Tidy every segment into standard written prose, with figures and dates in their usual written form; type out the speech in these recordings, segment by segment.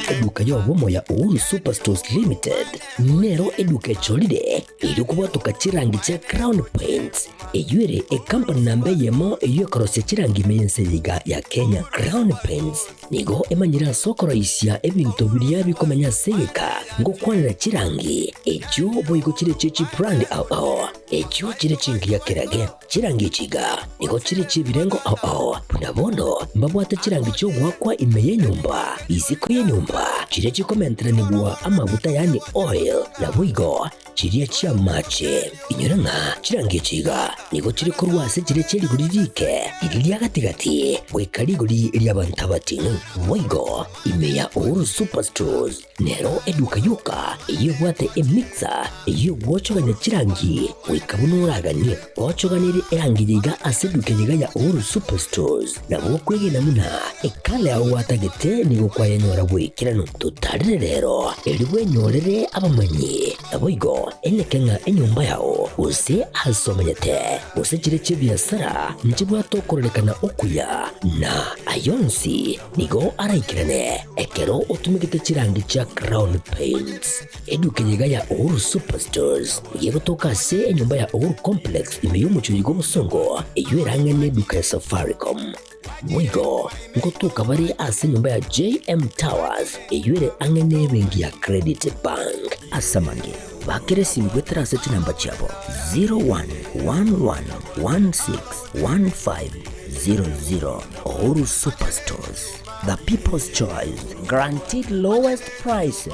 Eduka y'obomo ya Uhuru Superstores Limited nero eduka echorire erio kobwatoka chirangi chia Crown Paints, eyio ere ecompany namba eyemo eyio ekorosia chirangi ime y'ense eye iga ya Kenya. Crown Paints nigo emanyire ase okoroisia ebinto biria bikomenya ase egeka ngokwanera chirangi echio boigo chire chie chibrand ao ao echio chire chingiya kerage. Chirangi echi iga nigo chire chi'ebirengo ao ao, buna bono mbabwate chirangi chi'ogoakwa ime y'enyomba, isiko y'enyomba, chiria chikomenteranigwa amaguta yaani oil, naboigo chiria chi'amache. Inyora ng'a chirangi echi iga nigo chire korwa ase chiria chie rigori riike, riria ria gati-gati, goika rigori ri'abanto abating'u. Boigo ime ya Uhuru Superstores Nero eduka yoka eyio ebwate emixer eyio egwochogania chirangi goika buna oraganie. Ochoganirie erangi eye iga ase eduka eye iga ya Uhuru Superstores, nabo okwegena buna ekala yao gwatagete nigo kwayenyora bw'ekeranu. Totarere rero erio bwenyorere abamanyi, naboigo eneke ng'a enyomba yao gose ase omenyete gose chire chi'ebiasara nchibwate okororekana okuya na ayonsi Nigo araikerane ekero otumegete chirangi chia Crown Paints. Eduka eye iga ya Uhuru Superstores nigo egotoka ase enyomba ya Uhuru Complex ime y'omochie oyo bw'obosongo eyio erang'e neduka ya Safaricom. Boigo ngotoka bare ase enyomba ya JM Towers eyio ere ang'e nebenki ya Credit Bank. Ase amange, bakera esimi goetera ase chinamba chiabo 0111161500. Uhuru Superstores, the people's choice, guaranteed lowest prices.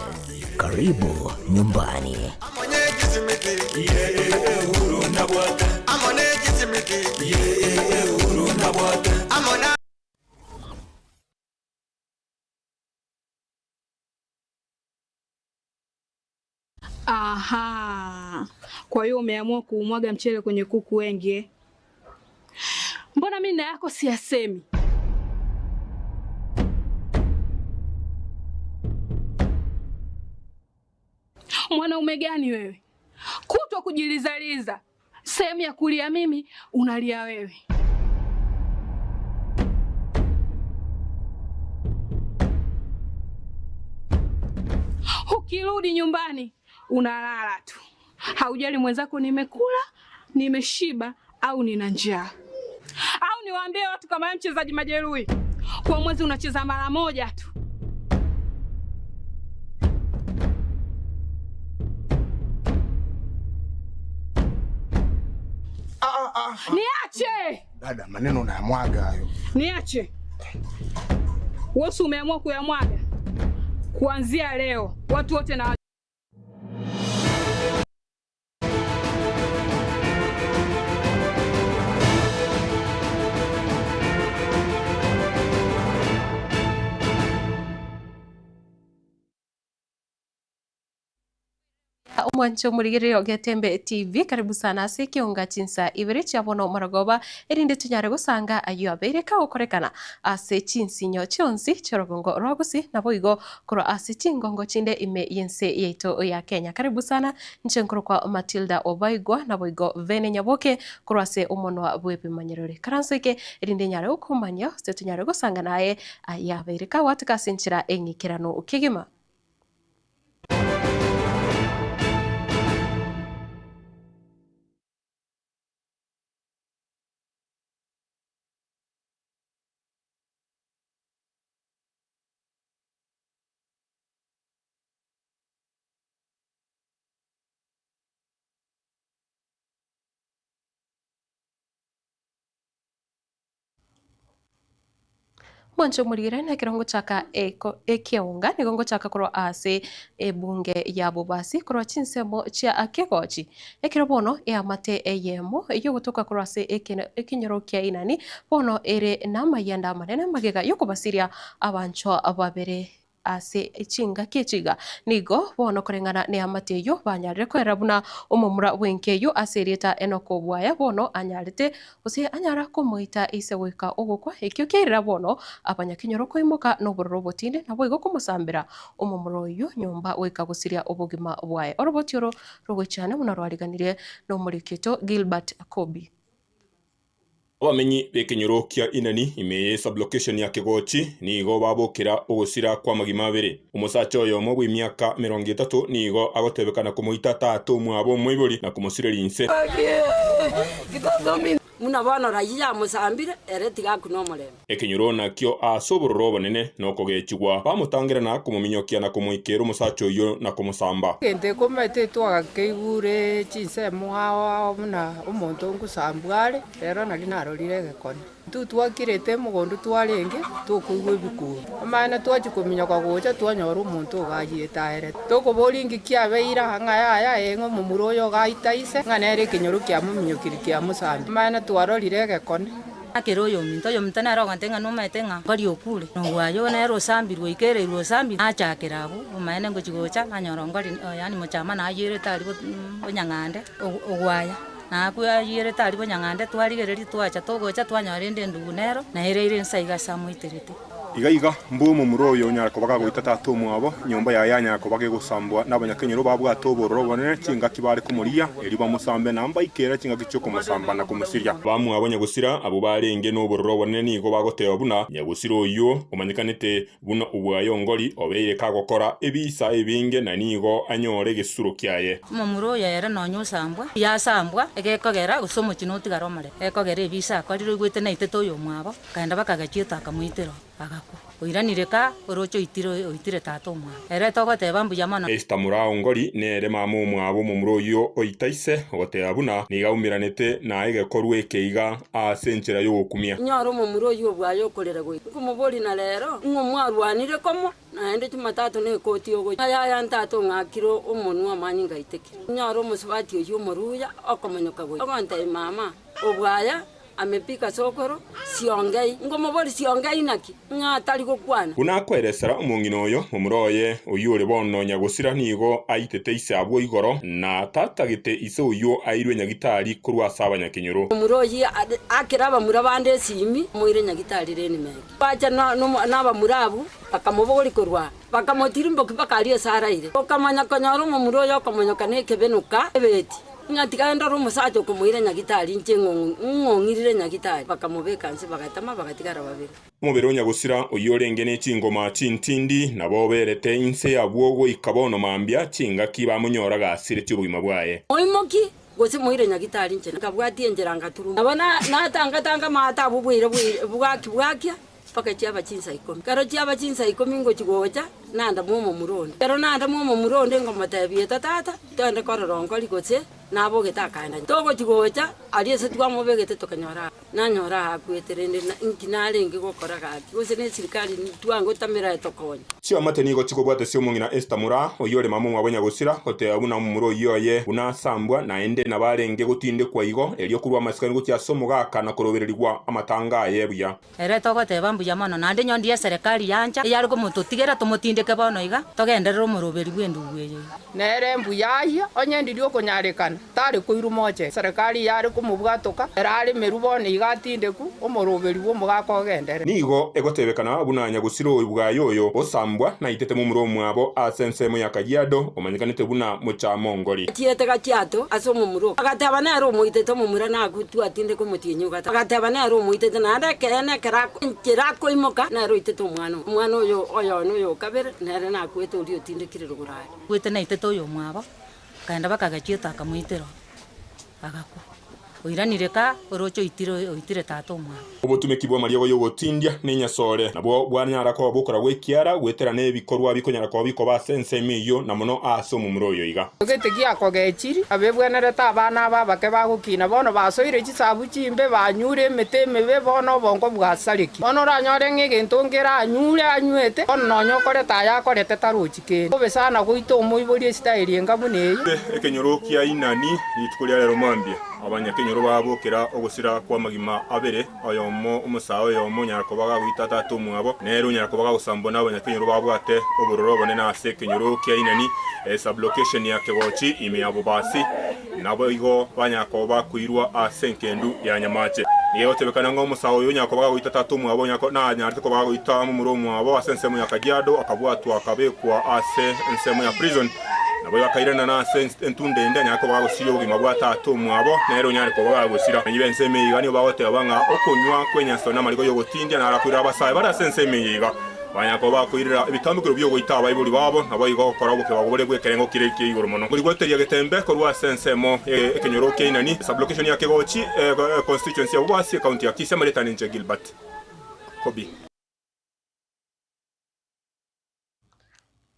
Karibu nyumbani. Aha, kwa hiyo umeamua kuumwaga mchele kwenye kuku wengi eh? Mbona mimi na yako siyasemi? Mwanaume gani wewe? Kutwa kujilizaliza, sehemu ya kulia mimi unalia wewe. Ukirudi nyumbani unalala tu, haujali mwenzako nimekula, nimeshiba au nina njaa. Au niwaambie watu kama wewe mchezaji majeruhi, kwa mwezi unacheza mara moja tu. Niache! Dada, maneno unayamwaga hayo. Niache. Wewe umeamua kuyamwaga. Kuanzia leo watu wote na Omwanche omorigereria o Getembe TV, karibu sana ase ekeonga chinsa ibere chia bono morogoba, erinde tonyare gosanga ayio abeire kagokorekana ase chinsinyo chionsi chi'orogongo rwa Gusii naboigo korwa ase chingongo chinde ime y'ense yaito ya Kenya. Karibu sana, inche nkorokwa Matilda Obaigwa naboigo Vene Nyaboke korwa ase omonwa bw'ebimanyereri. Karanso eke erinde nyare gokomanyia gose tonyare gosanga naye ayabeire kagwateka ase enchera eng'ikeranu kegima. Mwanche omorigere nekero ngochaka eko ekeonga nigo ngochaka korwa ase ebunge ya Bobasi korwa chinsemo chia Kegochi. Ekero bono eamate eyemo eyio gotoka korwa ase ekenyoro kia Inani bono ere namayianda amanene magega yokobasiria abanchwa babere Ase chingaki echi iga nigo bono koreng'ana neamate eyio banyarire koerera buna omomura bw'enka eyio ase erieta Enoko bwaya bono anyarete gose anyara komoita ise goika ogokwa, ekio kiairera bono abanyakenyoro koimoka nobororo obotindi naboigo komosambera omomura oyio nyomba goika gosiria obogima bwaye. Oroboti oro rogoichana buna rwariganirie nomoriki oito Gilbert Kobi. Abamenyi b'ekenyoro kia Inani ime ye sublocation ya Kegochi nigo babokera ogosira kw'amagima abere. Omosacha oyomo bw'emiaka emerongo etato nigo agotebekana komoita tata omwabo omoibori na komosireria inse. Buna bono raia yamosambire, ere tiga akune omorembe. Ekenyoro nakio ase obororo obonene na okogechigwa, bamotangera na komominyokia na komoikeera omosacha oyio na komosamba. Egento ekomete twagakeigure chinsemo ao ao buna omonto ngosambwa are, rero nario narorire egekone. Intwe twakirete mogondo twarenge, tokoigwa ebikuro. Amaene twachia kominyoka gocha twanyora omonto iga ayiete aerete. Tokoboria inki kiabeire aa ng'a yaya ee ng'a omomura oyo iga aita ise, ng'a nere ekenyoro kiamominyokirie kiamosambia. Amaene twarorire egekone. Akere oyominto, oyominto nere ogontebia ng'a nomaete ng'a nkori okure, na ogwaye oo nere osambirwe oikereirwe osambirwe, nachakera abwo, omaene ngochia gocha, nanyora ngori yaani mochama nayierete aria bonyang'ande, ogwaya, nakwo ayierete aria bonyang'ande twarigereria twacha togocha twanyora rende endugu nero, naere ere inse aiga ase amoiterete. Iga iga, mbwe omomura oyo onyare koba gagoita tata omwabo, nyomba yaye yanyara koba gegosambwa nabanyakenyoro babwate obororo obonene chingaki bare komorigia, erio bamosambe na mbaikere chingaki chi'okomosamba na komosiria. Bamwabo nyagosira abwo barenge nobororo obonene nigo bagoteba buna nyagosira oyio omanyekanete buna obwaye ongori obeire kagokora ebisa ebinge na nigo anyore egesusuro kiaye. Omomura oyo ere nonya osambwa, yasambwa, egekogera gose omochie notigare omorembe, egekogera ebisa akorire oigwete naitete oyomwabo. Akaenda bakagechia akamoitera, agakwa. Oiranire ka, oroche oitire oitire tata omwabo. Ere togoteba mbuya mono. Esther Murao Ngori nere mama omwabo omomura oyio oita ise, ogoteba buna nigo aumeranete na egekorwa eke iga ase enchera y'ogokumia. Inyore omomura oyio obwaye okorera goika nkomoborie na rero, ng'o mwarwanire komo? Naende Jumatatu nekoti ogocha. Yaya ntata ong'akire omonwa amanyinga aitekire. Inyore omosubati oyio omoruya okomonyoka goika ogontebia mama, obwaya Amepika sokoro, Siongei. Nkomoboria Siongei naki? Ng'a atari gokwana. Buna akoeresera omong'ina oyo, momura oye, oyio ore bono nyagosira nigo aitete ise abwo igoro, na tatagete ise oyio airwe nyagitari korwa ase abanyakenyoro. Momura oyio akere abamura bande esimi, amoire nyagitari Renimeki. Bacha nabamura abwo, bakamobogoria korwa aa, bakamotirimbokia mpaka aria ase araire. Okamanya konyora omomura oyo okomonyoka nekebenuka ebeti. Ng'a tiga ndore omosacha okomoira nyagitari inche ng'ong'irire nyagitari. Bakamobeka inse, bagatama, bagatigara babere. Omobere o nyagosira oyio orenge ne chingoma chintindi, nabo oberete inse y'abwo goika bono mambia, chingaki bamonyora gasiretie obogima bwaye. Moimoki, gose moire nyagitari inche nkabwatia enchera ngaturuma. Nabo natanga-tanga amato abwo bwaire bwaki bwakia. Mpaka chiaba chinsa ikomi. Ekero chiaba chinsa ikomi ngochia gocha, nanda mw'omomura onde. Ekero nanda mw'omomura onde nkomotebia, Eta tata, togende korora onkori gose nabogete akaenda. Togochia gocha aria ase twamobegete tokanyora aa. Nanyora aa akwete rende inki narenge gokora gaki, gose nesirikari twangotamera etokonye. Chiamate nigo chikobwatesia omong'ina Esther Muraa, oyio ore mama omwabo nyagosira, goteba buna omomura oyio oye buna asambwa, naende nabo arenge gotindekwa igo, erio korwa amasikani gochia ase omogaka na korobererigwa amatanga aye buya. Ere togoteba mbuya mono, naende inwe eserekari yancha eyare komototigera tomotindeke bono iga, togenderere omoroberi bw'endugu eye iga. Nere mbuya ayio, onye ndiria okonyarekana, tare koirwa mochenu. Eserekari yare komobwatoka, ere aremerwe bono iga atindeku, omoroberi bw'omogaka ogenderere. Nigo egotebekana buna nyagusira oyo bwaye oyo osambwa naitete momura omwabo ase ensemo ya Kajiado, omanyekanete buna Mochaamongori. Achiete Gachiato ase omomura oo, agateba nere omoitete omomura nagutwe atindeke omotienyi o gatato. Agateba nere omoitete naende ekeene ekero enchera akoimoka nere oitete omwana oo. Omwana oyo oyone oyo o kabere nere nakwete oria otindekire rogoro aria. Akwete naitete oyomwabo, akaenda baka Gachiato akamoitera oo, agakwa. Oiranire ka, oroche oitire oitire tata omwabo. Obotumeki bw'amariogo y'ogotindia na enyasore nabwo bwanyara koba bokora gw'ekiara goetera nebikorwa bikonyara koba bikoba ase ensemo eyio na mono ase omomura oyo iga. Egete giakogechiri, abebwenerete abana aba abake bagokina, bono basoire chisabu chimbe, banyure emete emebe, bono obongo bwasarekire. Bono oranyore ng'a egento nkeranyure anywete, bono nonya okorete aya akorete tarochi kende. Bobe sana goita omoibori esitaeli enga buna eye. Ekenyoro kia Inani rituko ria rero mambia. Abanyakenyoro babokera ogosira kw'amagima abere, oyomo omosae oyomo onyara koba gagoita tata omwabo, nere onyara koba gagosambwa nabanyakenyoro babwate obororo obonene ase ekenyoro kia Inani, esublocation ya Kegochi ime ya Bobasi, naboigo banyara koba bakoirwa ase enkendu ya Nyamache. Nigo egotebekana ng'a omosae oyo onyara koba gagoita tata omwabo nanyarete koba gagoita momura omwabo ase ensemo ya Kajiado, akabwatwa akabekwa ase ensemo ya prison. Nabo bakairana nase entunda ende anyare koba agosiria obogima bwa tata omwabo, nere onyare koba agosira. Abamenyi b'ensemo eye iga nigo bagoteba ng'a okonywa kw'enyansa namariko y'ogotindia naro akoirera abasae bare ase ensemo eye iga. Banyare koba bakoirera ebitambokero bi'ogoita abaibori babo, naboigo gokora obokebago bore bw'ekerengo kire kia igoro mono. Ngori-gweteria getembe korwa ase ensemo y'ekenyoro kia Inani, Sub-location ya Kegochi, Constituency ya Bobasi, Ekaunti ya Kisii, amarieta ninche Gilbert Kobi.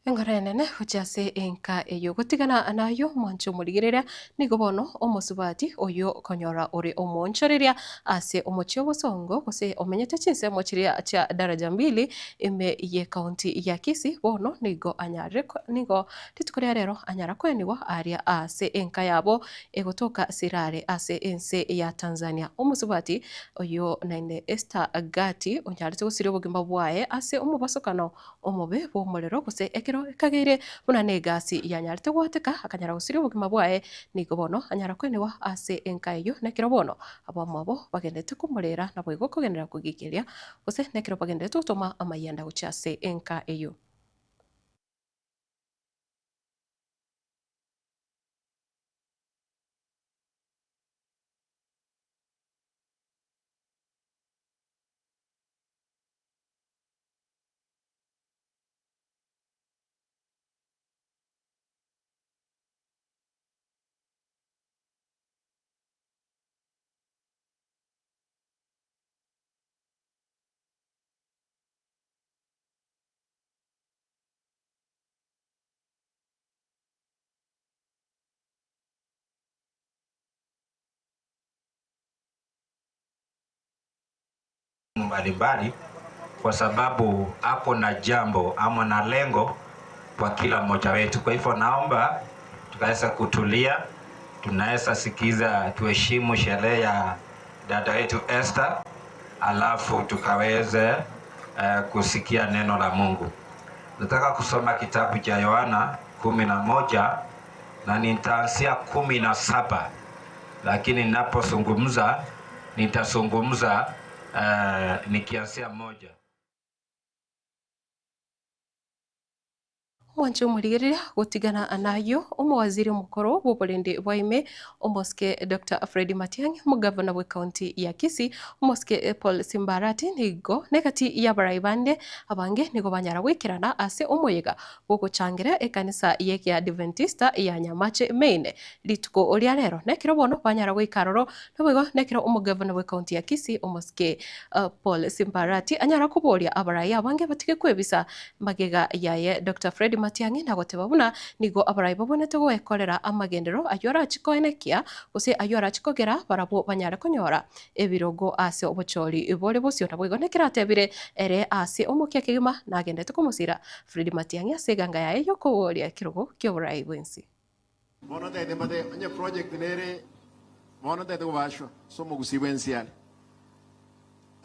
Engoro enene gochia ase enka eyio. Gotigana nayio mwanche omorigereria, nigo bono omosubati oyio okonyora ore omoonchoreria ase omochie obosongo gose omenyete chinsemo chiria chia Daraja Mbili ime y'ecounty ya Kisii bono nigo anyarire nigo rituko ria rero anyara koenigwa aria ase enka yabo egotoka Sirare ase ense ya Tanzania. Omosubati oyio naende Esther Gati onyarete gosiria obogima bwaye ase omobasokano omobe bw'omorero, gose ekero ekageire buna negasi yanyarete gwateka, akanyara gosiria obogima bwaye, nigo bono anyara koenigwa ase enka eyio, nekero bono abamwabo bagenderete komorera, naboigo kogenderera kogiikeria, gose nekero bagendererete gotoma amayianda gochia ase enka eyio. Mbalimbali kwa sababu ako na jambo ama na lengo kwa kila mmoja wetu. Kwa hivyo naomba tukaweza kutulia, tunaweza sikiza, tuheshimu sherehe ya dada yetu Esther, alafu tukaweze kusikia neno la Mungu. Nataka kusoma kitabu cha Yohana 11 na nitaanzia 17, lakini ninapozungumza nitazungumza nikianzia 1. Omwanche omorigereria gotigana nayio omowaziri omokoro bw'oborende bwa ime omosike Dr. Fred Matiang'i, omogavana bw'ekaunti ya Kisii omosike Paul Simbarati nigo negati y'abarai bande abange nigo banyara goikerana ase omoyega bw'ogochangera ekanisa y'Ekiadventista ya Nyamache Main rituko ria rero. Nekero bono banyara goika aroro naboigo nekero omogavana bw'ekaunti ya Kisii omosike Paul Simbarati anyara koboria abarai abange batige kwebisa magega yaye Dr. Fred Matiang'i nagoteba buna nigo abarai babwenerete goekorera amagenderero ayio arachi koenekia gose ayio arachi kogera barabwo banyare konyora ebirogo ase obochori bore bosio. Naboigo nekero atebire ere ase omokia kegima nagenderete komosira Fred Matiang'i ase eganga yaye y'okoboria ekerogo ki'oborai bw'ense. Bono ntaete mbate onye project nere bono ntaete kobashwa ase omogusii bwensi are.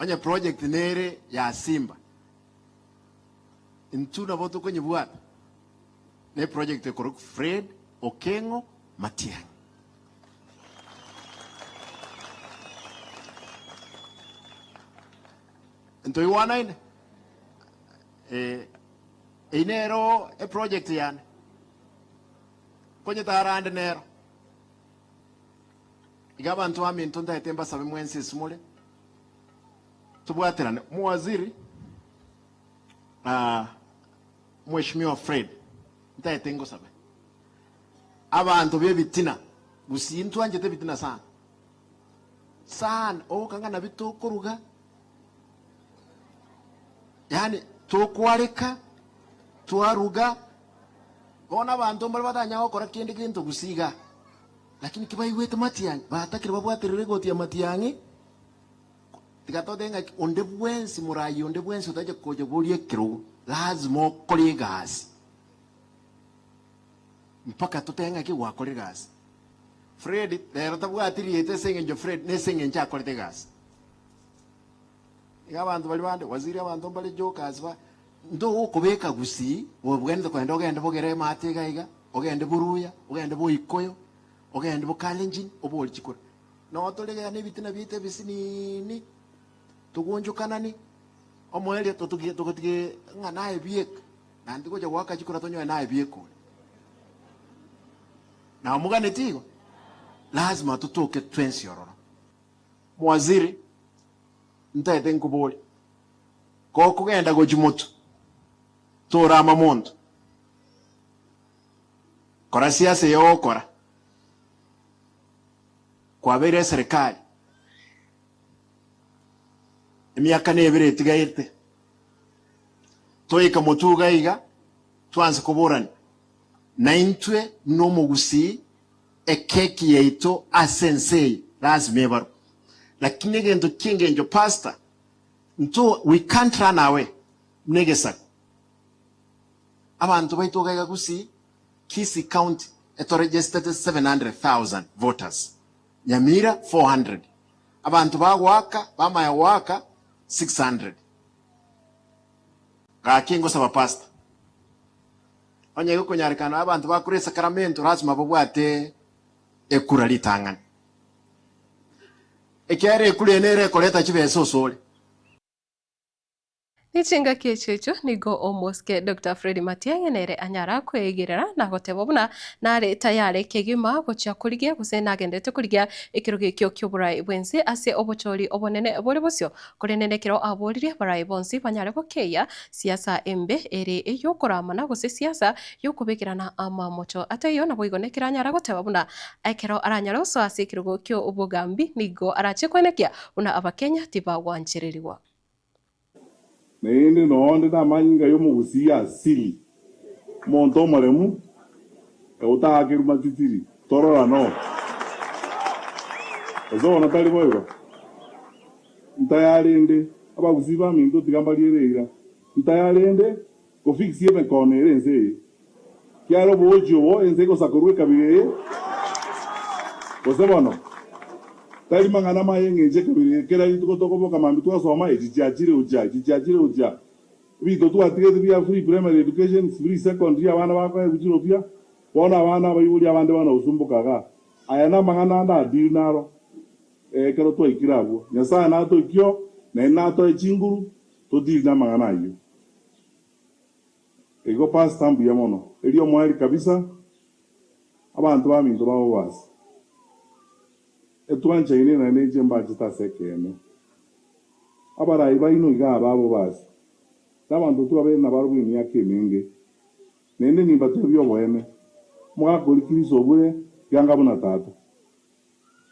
Onye project nere ya Simba intwe nabo tokonyebwata ne project ekorokwa Fred Okengo Matiang'i. Ntoigwanaine? Eh, eyio nero eproject yane. Nkonyetara ande nero. Iga abanto baminto ntaete mbasabe mwensi ase more, tobwaterane. Omowaziri, ah, Mheshimiwa Fred, ntaete ngosabe. Abanto b'ebitina, gusii ntwanchete ebitina sana. Sana, ogokanga nabi tokoruga, yaani tokwareka, twaruga, bono abanto mbare batanya gokora kende gento gusii igaa. Lakini kibaigwete matiang'i, batakire babwaterere egoti ya matiang'i, tiga totebe ng'a onde bwensi morayi onde bwensi otache kocha boria ekerogo, lazima okore egasi. Mpaka totebe ng'aki gwakorire egasi. Fred rero tabwati rieta ase eng'encho Fred nese eng'encho akorete egasi. Iga abanto baria bande, waziri abanto mbare jokers ba, ntogokobeka gusii, obwenerete kogenda ogende bogere emate iga iga, ogende boruya, ogende boikoyo, ogende bokalenjin, obori chikura. Noo tore iga na ebitina biaito ebisinini, togonchokanani, omoerio totogie togotige ng'a naye bieka, naende tigocha goaka chikura tonyore naye bieka ore. Nao moganeti igo? Lazima totoke twensi ororo. Mwaziri, ntaete nkoborie, Gokogenda gochia motwe, torama monto. Kora siasa eye ogokora. Kwabeire eserekari. Emiaka nebere etigaete. Toika motwe iga iga, twanse koborania. Naintwe buna omogusii, ekeki yaito ase ense eye lazima ebarwe. Lakini egento ki'engencho pastor, nto we can't run away buna egesaku. Abanto baito iga iga Gusii, Kisii County etoregisterete 700,000 voters, Nyamira 400, abanto bagoaka bamaya goaka 600. Gaki ngosaba pastor, onye gekonyarekana abanto bakore esakaramento lasima babwate ekura ritang'ani, ekiagera ekura eye nere ekoreta chibesa osore. Nechingaki echio echio nigo omosike Doctor Fred Matiang'i nere anyara kweegerera na goteba buna nare tayare kegima gochia korigia gose nagenderete korigia ekerogo ekio ki'oborai bw'ense ase obochori obonene bore bosio. Korende nekero aboririe abarai bonsi banyare gokeyia siasa embe ere ey'okoramana gose siasa y'okobekerana amamocho ataiyo naboigo nekero anyare goteba buna ekero aranyare gosoa ase ekerogo ki'obogambi nigo arachie koenekia buna abakenya tibagwanchererigwa. Naende nonde namanyinga y'omogusii asili, omonto omoremu, otaakerwe matitiri, torora no. Gose bono tari boigo? Ntayarende, abagusii baminto tiga mbariere eira, ntayarende kofix emekono ere ense eye, kiagera oboochi obo ense egosakorwa ekabira eye, gose bono tari mang'ana maya eng'encho ekabira eye, kera rituko tokoboka mambia twasoma echi chiachire gochia, echi chiachire gochia. Ebinto twatigete bia free primary education, free secondary abana bakoegwa chirofia, bono abana abaibori abande bana gosumboka igaa. Aya namang'ana ande adeal naro ekero twaikire abwo. Nyasaye natoikie oo, naende natoe chinguru todeal namang'ana ayio. Igo pastor mbuya mono. Erio omoerio kabisa abanto baminto babobase. Etwanchaine naende inche mbachete ase ekeene. Abarai baino iga aba abobasi, na abanto twabeire nabarobwo emiaka emenge. Naende nimbatebie oboene, omogaka oria Kristo obure rianga buna tata.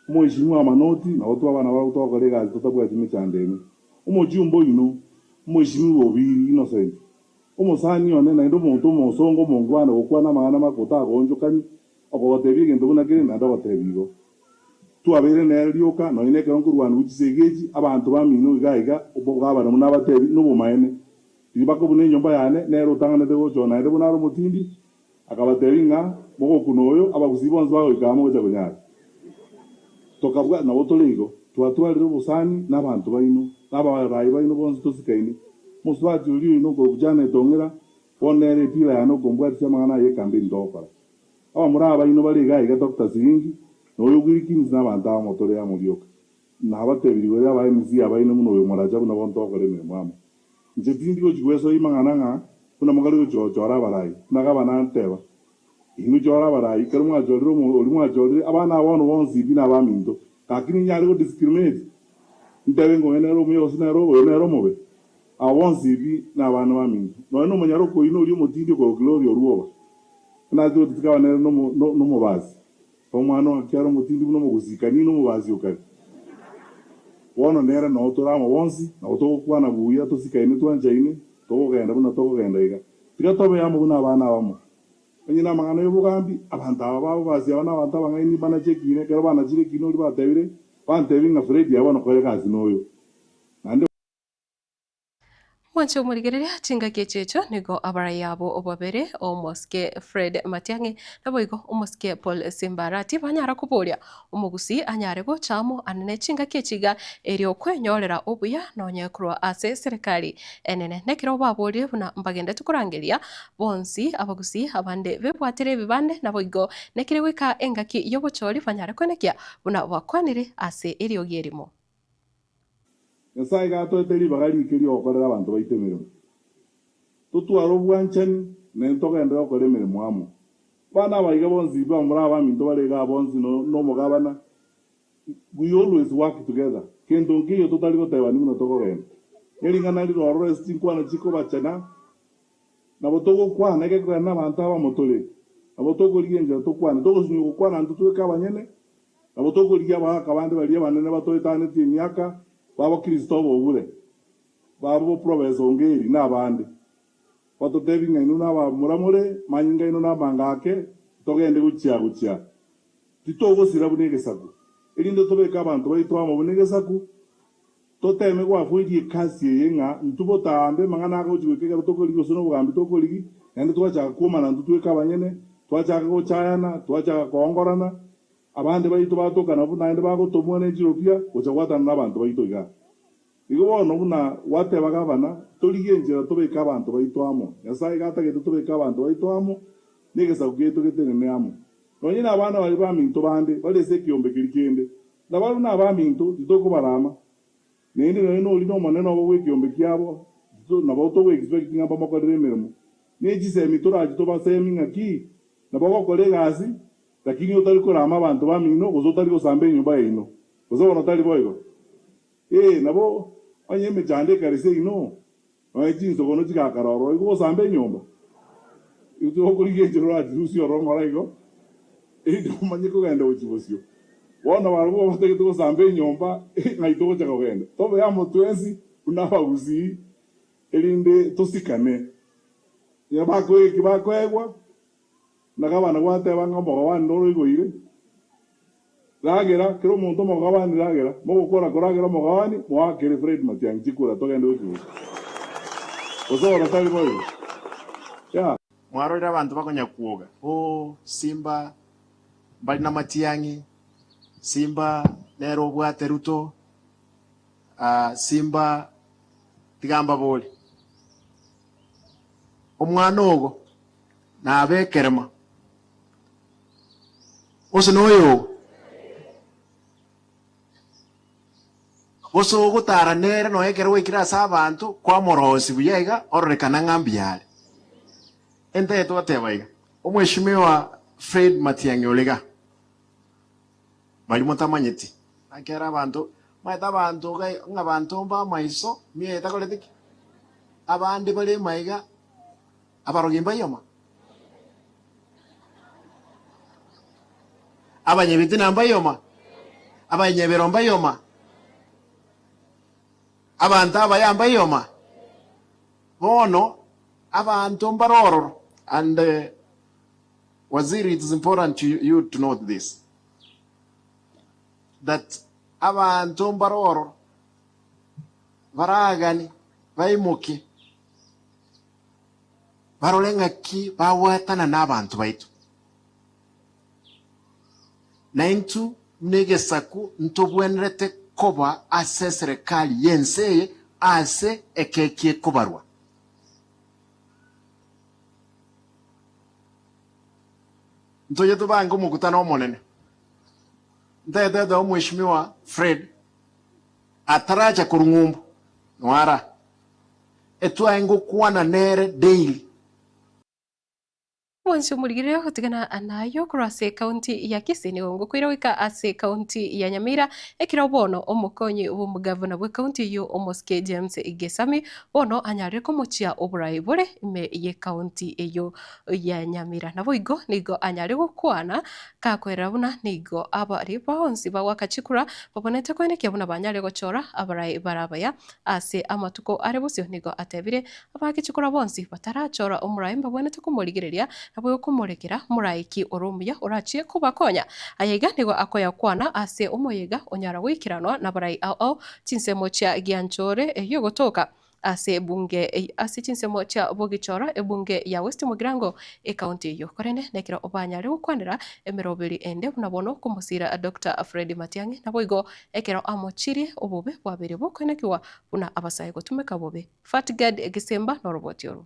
Omoishimiwa amanoti, nabo twaba nabarabwo togokora egasi totabwati mechando ende. Omochumba oino, omoishimiwa Obiri Innocent, omosani one naende omonto omosongo omongwana gokwana amang'ana make otagoonchokani, okogotebia egento buna kere naende ogotebia igo. Twabeire nere rioka, nonya nekero nkorwania chisegi echi, abanto bamino iga iga, gavana buna abatebi, nobomaene. Ribaga buna enyomba yane, nere otang'anete gocha oo, naende buna are omotindi, Akabatebia ng'a mogokuna oyo, abagusii bonsi bagoika amo gocha konyara. Tokabua, nabo tore igo, twatwarire obosani nabanto baino, na abarai baino bonsi tosikaine. Omosubati oria oino okorokwa Janet Ong'era, bono nere epira yane okombwatisia amang'ana aya ekambeni togokora. Abamura aba baino bare iga iga Doctor Siringi, na oyo Wilkins na abanto abamo tore amo rioka. Nabatebirie igoro y'aba MC abaino buna oyo moracha buna bono togokora emeremo amo. Inche tindi gochia gwesoyia amang'ana ng'a buna mokare gochia gochora abarai, buna gavana anteba, Inwe chora abarai, ekero mwachorire omo oria mwachorire, abana aba bono bonsi pi nabaminto. Gaki ninyare go discriminate ntebe ng'a oyo nere omuya gose nere oyo nere omobe? Aba bonsi pi nabana baminto. Nonya nomonyaroko oino oria omotindi okorokwa Gloria Orwoba, buna ache gotitika aba nere nomo nomobasi. Omwana o Akiara omotindi buna omogosikani na omobasi o kare. Bono nere noo tore amo bonsi, nabo togokwana buya, tosikaine, twanchaine, tokogenda buna tokogenda iga. Tiga tobe amo buna abana abamo. Onye namang'ana y'obogambi, abanto aba b'ababasi aba nabanto abang'aini banache ekiina, ekero banachire ekiina oria batebire, bantebie ng'a Fredi aye bono kora egasi noyo. Naende. Mwanche omorigereria chingaki echi echio nigo abarai abo babere omosike Fred Matiang'i naboigo omosike Paul Simbarati banyara koboria omogusii anyare gocha amo anene chingaki echi iga erio kwenyorera obuya nonye korwa ase eserekari enene. Nekero baborire buna mbagendete korangeria bonsi abagusii abande bebwatire ebibande naboigo nekeri goika engaki yobochori banyare koenekia buna bakwanire ase eriogi erimo. Nyasae iga atoete ribaga riike ri'ogokorera abanto baito emeremo. Totware obwanchani, naende togenderere gokora emeremo amo. Bana aba iga bonsi bamura abaminto bare igaa bonsi no nomogabana, we always work together, kento nkeiyo totari gotebani buna tokogenda. Nering'ana rire ororo ase chinkwana chikobachana, nabo togokwana egekogera nabanto abamo tore, nabo tokorigia enchera tokwane, togosinywa gokwana intwe tweka abanyene, nabo tokorigia abagaka bande baria abanene batoetanetie emiaka, babo Kristo obobure, babo Professor Ongeri na abande. Batotebi ng'a inwe nabamura more, manyinga aino namanga ake, togende gochia gochia. Titogosira buna egesaku, erinde tobeke abanto baito amo buna egesaku, toteme goafoiria ekasi eye ng'a intwe botaambe amang'ana aya gochia goika ekero tokorigia gose nobogambi tokorigi, naende twachaka kwomana intwe tweka abanyene, twachaka gochayana, twachaka koongorana, abande baito batoka nabwo naende bagotomwa ne chiropia gocha gwatana nabanto baito igaa. Igo bono buna gwateba gavana, torigie enchera tobeke abanto baito amo. Nyasae iga atagete tobeke abanto baito amo, na egesaku giaito getenene amo. Nonye nabana baria baminto bande bare ase ekeombe keria kende, nabarabwo nabaminto, titokobarama. Naende nonye noria nomonene obo bw'ekeombe kiabo, nabo togoexpect ng'a mbamokorere emeremo. Ne chisemi torache tobasemi ng'aki nabo ogokora egasi, lakini otari korama abanto bamino, gose otari gosamba enyomba yaino, gose bono tari boigo? Ee, nabo onye emechando ekare seino, nonya chinsogono chigakara ororo, igo ogosamba enyomba, igo okorigia enchera orachirusie ororo ng'ora igo, erinde omanye kogenda gochia bosio. Bono barabwo batagete gosamba enyomba, ng'ai togocha kogenda? Tobe amo twensi buna abagusii, erinde tosikane. Onye bakoegwa eki bakoegwa, na gavana gwateba ng'a omogabane noro oigoire, Ragera, kera omonto omogabani ragera, mogokora koragera omogabani, moakere Fred Matiang'i chikura togende gochia bosio. Gose bono tari boigo? Yeah. Mwarorire abanto bakonyakuoga, Oh, Simba mbari na Matiang'i, Simba nere obwate Ruto, ah, Simba tiga mbabore. Omwana ogo nabe ekerema. Gose noyo gose ogotara nere nonya ekero gwaikire ase abanto kwamorosia buya iga ororekana ng'a mbuya are. Entagete goteba iga, Omweshimiwa Fred Matiang'i ore iga, baria motamanyeti, naki ere abanto, omanyete abanto iga ng'a abanto mba amaiso, mioyo etakoreti ki? Abande bare maiga. Abarogi mbayoma, abanyabitina mbayoma, abanyebero mbayoma, abanto abaya mbayoma. Bono abanto mbare ororo. And Waziri, it is important to you to note this, that abanto mbare ororo baragani baimoke. Barore ng'aki bagwatana nabanto baito. Naintwe buna egesaku ntobwenerete koba ase eserekari y'ense eye ase ekeki ekobarwa. Ntoche tobange omokutano omonene. Ntaetete Omweshimiwa Fred ataracha korwa ng'umbu, nwara. Etwae ngokwana nere daily. Bonsi omorigire gotigana nayo korwa ase ekaunti ya Kisii nigo ngokoira goika ase ekaunti ya Nyamira ekero bono omokonyi bw'omogavana bw'ekaunti eyio omosike James Gesami bono anyarire komochia oborai bore ime y'ekaunti eyio ya Nyamira. Naboigo nigo anyare gokwana kakoerera buna nigo abare bonsi bagoaka chikura babonete koenekia buna banyare gochora abarai bare abaya Ase amatuko are bosio nigo atebire, Abaagechikora bonsi batarachora omoraai mbabwenerete komorigereria, naboigo komorekera moraai ki ore omuya orachie kobakonya. Aya iga nigo akoyakwana ase omoyega onyara goikeranwa nabarai ao ao chinsemo chia Gianchore eyio egotoka ase ebunge ase chinsemo chia Bogichora ebunge ya West Mugirango ekaunti eyio. Korende nekero banyare gokwanera emeroberi ende buna bono komosira Doctor Fred Matiang'i naboigo Ekero amochirie, obobe bwabeire bokoenekigwa buna abasae gotumeka bobe. Fatgad Gisimba noroboti oru.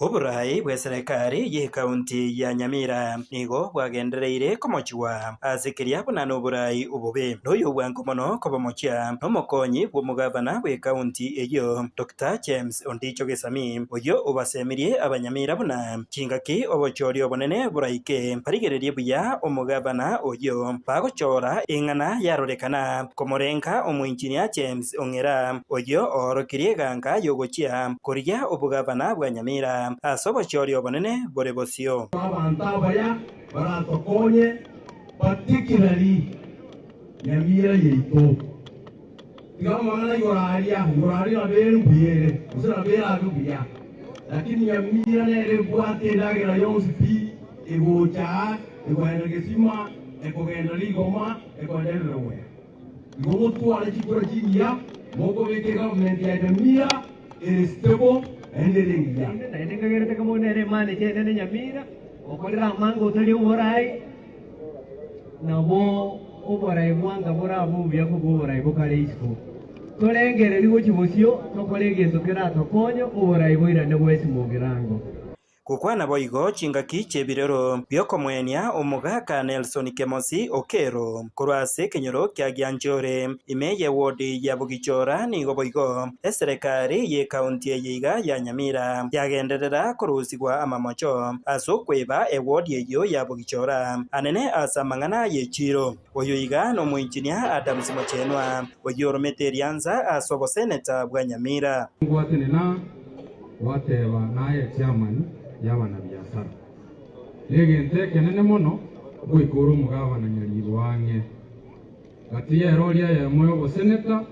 Oborai bw'eserekari y'ekaunti ya Nyamira nigo bwagendereire komochigwa ase keria buna noborai obobe, na oyobwango mono kobomochia nomokonyi bw'omogavana bw'ekaunti eyio Doctor James Ondicho Gesami, oyio obasemirie Abanyamira buna chingaki obochori obonene boraike barigererie buya omogavana oyio bagochora eng'ana yarorekana komorenga omoinjinia James Ong'era oyio oorokirie eganka y'ogochia korigia obogavana bwa Nyamira ase obochori obonene bore bosio. Abanto abaya baratokonye, particularly Nyamira yaito. Tiga amang'ana igoro aria, igoro aria nabo ere mbuya ere, gose nabo erabe buya, lakini Nyamira nere ebwate endagera yonsi pi egocha aa, ekogenda Gesima, ekogenda Rigoma, ekogenda everywhere. Igo motware chikura chingiya, mokobeka egovernment ya Nyamira ere stable naende ere engiya. Naende nkagerete kama onde nere emanager enene Nyamira, okorire amange otari oborai, nabo oborai bwanga borabe obuya kobua oborai bokare isiko. Torengererie gochia bosio, tokore egento keratokonye oborai boirane bw'esimo mogirango. Gokwana boigo chingaki chi'ebirero bi'okomoenia omogaka Nelson Kemosi Okero korwa ase ekenyoro kia Gianchore ime ye ward ya Bogichora nigo boigo eserekari y'ecounty eye iga ya Nyamira yagenderera korusigwa amamocho ase okweba eward eyio ya Bogichora anene ase amang'ana y'echiro. Oyo iga nomoinjinia Adams Mochenwa oyio oromete eriansa ase oboseneta bwa Nyamira. Ngwatenena gwateba naye chairman y'abanabiasara. Negento ekenene mono goika ore omogabana nyaribo ang'e. Gati y'erori eyemo y'oboseneta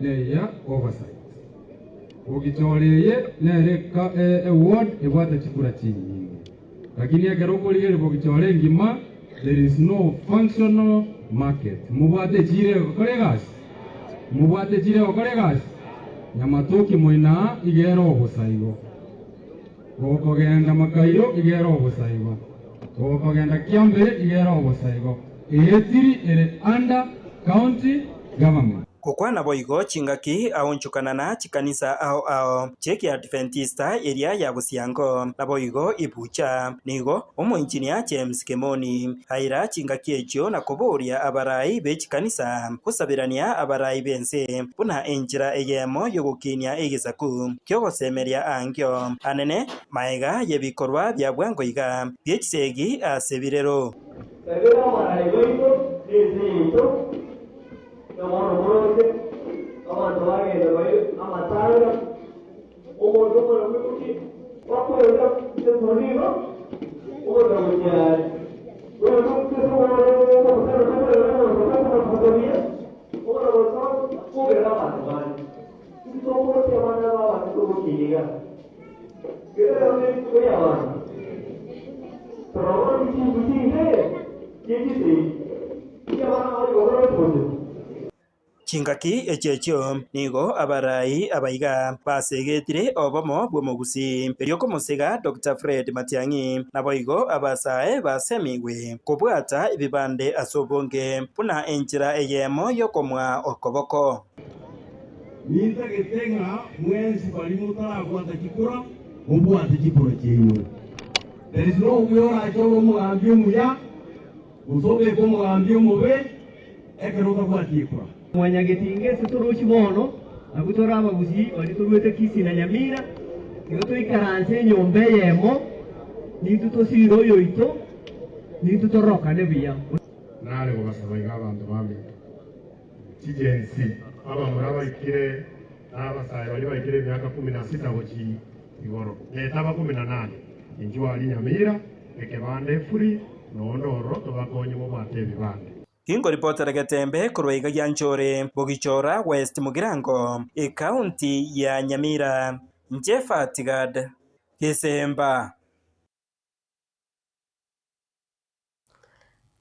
neya oversight. Bogichora eye nere eward ebwate chikura chinyinge. Lakini ekero okorigereria bogichora engima there is no functional market. Mobwate echiro egokora egasi? Mobwate echiro egokora egasi? Nyamatoki moino aa iga ere obosa igo. Gokogenda Makairo iga ere obosa igo. Gokogenda Kiambere iga ere obosa igo. Eye tiri ere under county government. Gokwana boigo chingaki aonchokanana chikanisa ao ao chi'Ekiadventista eria ya Bosiango, naboigo Ibucha. Nigo omoinjinia James Kemoni aira chingaki echio na koboria abarai be chikanisa gosaberania abarai b'ense buna enchera eyemo y'ogokinia egesaku ki'ogosemeria ankio anene maega y'ebikorwa bia bwango iga bie chisegi ase birero. Sabera abarai baito na ense yaito, na bono moroche abanto bagenda bare amatanga, omonto okorokwa gochia bakoenda ensoni igo, omonto agochia are. Bono tokoberera abanto bande, intwe tokorokia abana aba abanto togokinia iga. Kera rero nerituko ri'abanto, torobori chimbu chinde chi'echisegi chi'abana baria gokora omochie. Chingaki echio echio nigo abarai abaiga basegetire obomo bw'omogusii erio komosega Doctor Fred Matiang'i naboigo abasae basemigwe kobwata ebibande ase obonge buna enchera eyemo y'okomoa okoboko. Nintagete ng'a mwensi baria motarabwata chikura, mobwate chikura chiaino. There is no way orache obe omogambi omuya, gose obeke omogambi omobe, ekero otabwati ekura. Mwanyagetinga ase torochi bono, abwo tore abagusii baria toruete Kisii na Nyamira, igo toikaranse enyomba eyemo, nintwe tosire oyoito, nintwe tororokane buya. Nare gobasaba iga abanto baminto. Chigensi, abamura baikire na abasae baria baikire emiaka kumi na sita gochia igoro, na etaba kumi na nane, inchuo aria Nyamira, ekebanda efuri, na onde ororo tobakonye mobwate ebibande. Ginkoripotera Getembe korwa iga Gianchore, Bogichora, West Mugirango, Ekaunti ya Nyamira. Inche Fatigad Gesemba.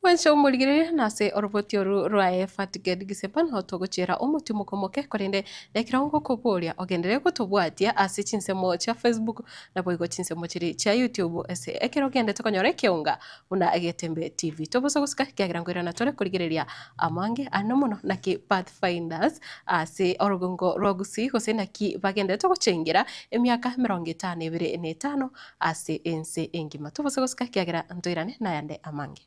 Mwanche omorigereria nase oroboti oru rwaye Fatged Gisemba no togochiera omotimoka omoke korende nekero ngokoboria ogenderere gotobwatia ase chinsemo chia Facebook naboigo chinsemo chiria chia YouTube ase ekero ogendete konyora ekeunga buna Getembe TV. Tobosa gosika ekiagera nkoirana tore korigereria amange ano mono naki Pathfinders ase orogongo rwa Gusii gose naki bagenderete gochengera emiaka emerongo etano ebere na etano ase ense engima. Tobose gosika ekiagera ntoirane nayande amange.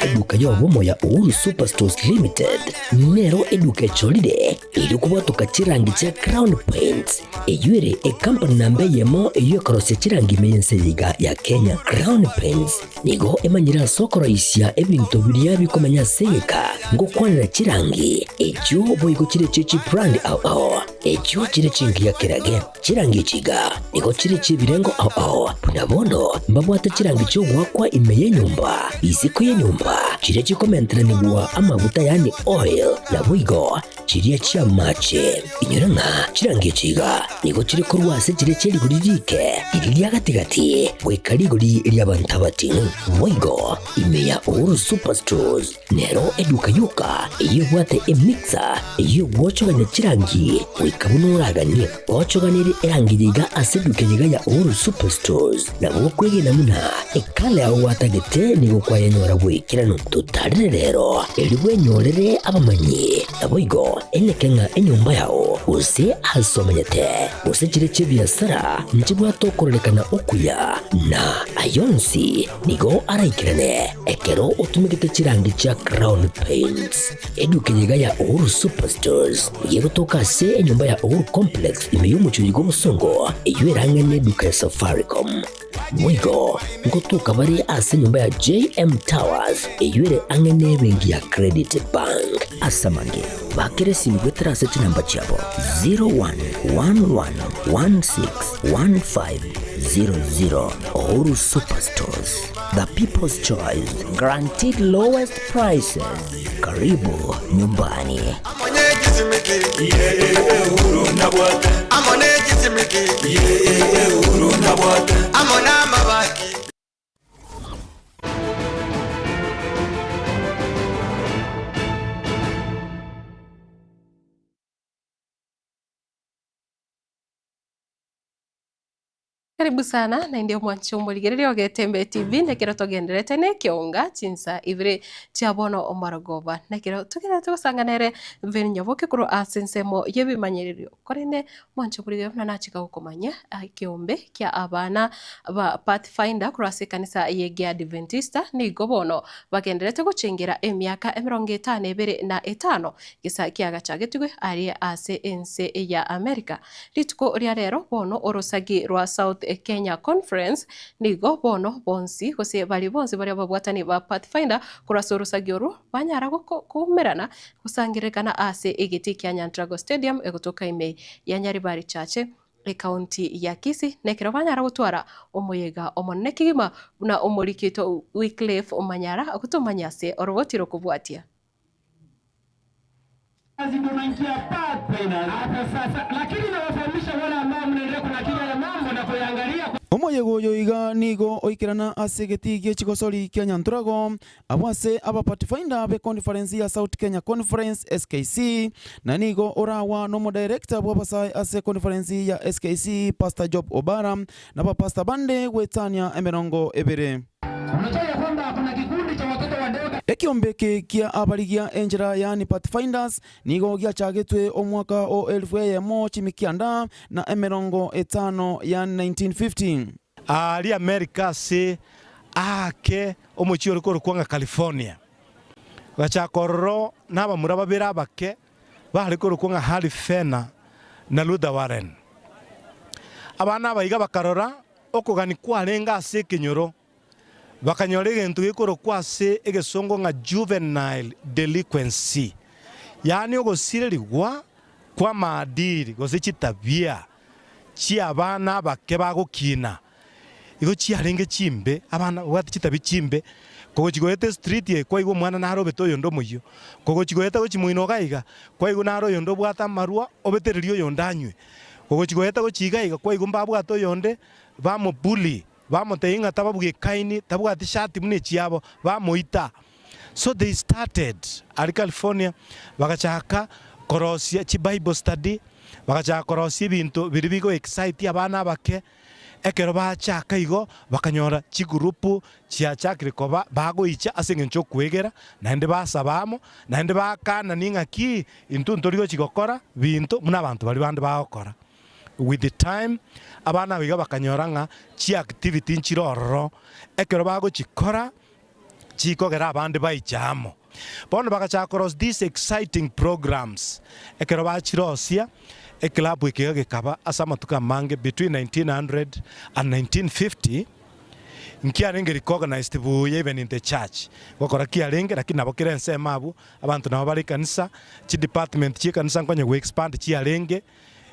Eduka y'obomo ya Uhuru Superstores Limited nero eduka echorire erio kobwatoka chirangi chia Crown Paints eyio ere ekampani namba eyemo eyio ekorosia chirangi ime y'ense eye iga ya Kenya. Crown Paints nigo emanyire ase okoroisia ebinto biria bikomenya ase egeka ngokwanera chirangi echio boigo chire chie chibrand ao ao echio chire chingiya kerage. Chirangi echi iga nigo chire chi'ebirengo ao ao, buna bono mbabwate chirangi chi'ogoakwa ime y'enyomba, isiko y'enyomba, chiria chikomenteranigwa amaguta yaani oil, naboigo chiria chi'amache. Inyora ng'a chirangi echi iga nigo chire korwa ase chiria chie rigori rike, riria ria gati-gati, goika rigori ri'abanto abating'u. Boigo ime ya Uhuru Superstores Nero eduka yoka eyio ebwate emixer eyio egwochogania chirangi goika buna oraganie. Ochoganerie erangi yiga ase eduka yiga ya Uhuru Superstores nabo okwegena buna ekala yao gwatagete nigo kwayenyora bwaikeranu. Totarire rero erio bwenyorere abamanyi naboigo eneke ng'a enyomba yao gose ase omenyete. gose chire chi'ebiasara nchibwate okororekana okuya, na ayonsi nigo araikerane ekero otumegete chirangi chia Crown Paints. Eduka eye iga ya Uhuru Superstores nigo egotoka ase enyomba ya Uhuru Complex ime y'omochie bw'obosongo eyio erang'e neduka ya Safaricom. Boigo ngotoka bare ase enyomba ya JM Towers eyio ere ang'e nebenki ya Credit Bank. Ase amange, bakera esimi goetera ase chinamba chiabo 0111161500. Uhuru Superstores, the people's choice, guaranteed lowest prices. Karibu nyumbani. Karibu sana naende omwanchi omorigereria ogetembe TV nekero togenderete nekeonga chinsa ibere chia bono omorogoba nekero togenderete gosangana ere Vin Nyaboke korwa ase ensemo yebimanyererio korende omwanchi omorigereria buna nachika gokomanya ekeombe kia abana ba Pathfinder korwa ase ekanisa ye Giadventista nigo bono bagenderete gochengera emiaka emerongo etano ebere na etano gesa kiagachagetigwe aria ase ense ya America. Rituko ria rero bono orosagi rwa South Kenya Conference nigo bono bonsi gose baria bonsi baria ababwatani ba Pathfinder korwa ase orosagi orwo banyara koumerana gosangererekana ase egetii kia Nyantrago Stadium egotoka ime ya Nyaribari Chache ekaunti ya Kisii nekero banyara gotwara omoyega omonene kegima buna omoriki oito Wycliffe Omanyara agotomanya ase oroboti rokobwatia. Omoyega oyo iga nigo oikerana ase egetii gie chigosori kia Nyanturago, abwo ase abapathfinder be conference ya South Kenya Conference, SKC, na nigo oragwa nomodirector bw'abasae ase conference ya SKC Pastor Job Obara na abapastor bande goetania emerongo ebere. Ekiombe eke kia abarigia enchera yaani Pathfinders nigo giachagetwe omwaka o elfu eyemo chimikianda na emerongo etano yaani 1950. Aaria Amerika ase aake omochie ore korokwa ng'a California. Gachaka ororo nabamura babere abake bare korokwa ng'a Harry Fenner na Luther Warren. Abana aba iga bakarora Okogania kwarenge ase ekenyoro, bakanyora egento gekorokwa ase egesongo ng'a juvenile delinquency, yaani ogosirerigwa kw'amaadili gose chitabia chi'abana abake bagokina. Igo chiarenge chimbe, abana babwate chitabia chimbe, kogochia goeta estreet eye kwaigwa omwana nare obete oyonde omoyio, kogochia goeta gochia moino iga iga, kwaigwa nare oyonde obwate amarwa obetereria oyonde anywe. Ogochia goeta gochia iga iga kwaigwa mbabwate oyonde, bamobully, bamotebia ng'a tababwekaini, tabwati shati buna echiabo, bamoita. So they started aria California, bagachaka korosia chibible study, bagachaka korosia ebinto biria bigo excite abana abake, Ekero bachaka igo, bakanyora chigurupu chiachakire koba bagoicha ase engencho y'okwegera, naende basaba amo, naende baakanania ng'aki intwe ntori gochia gokora binto buna abanto baria bande bagokora. With the time, abana aba iga bakanyora ng'a chiactivity nchire ororo, ekero bagochikora, chikogera abande baiche amo. Bono bagachaka korosia these exciting programs. Ekero bachirosia, eclub eke iga gekaba ase amatuko amange between 1900 and 1950, nkiarenge recognized buya even in the church. Gokora kiarenge lakini nabo kera ensemo abwo, abanto nabo bare ekanisa, chidepartment chia ekanisa nkonya go expand chiarenge.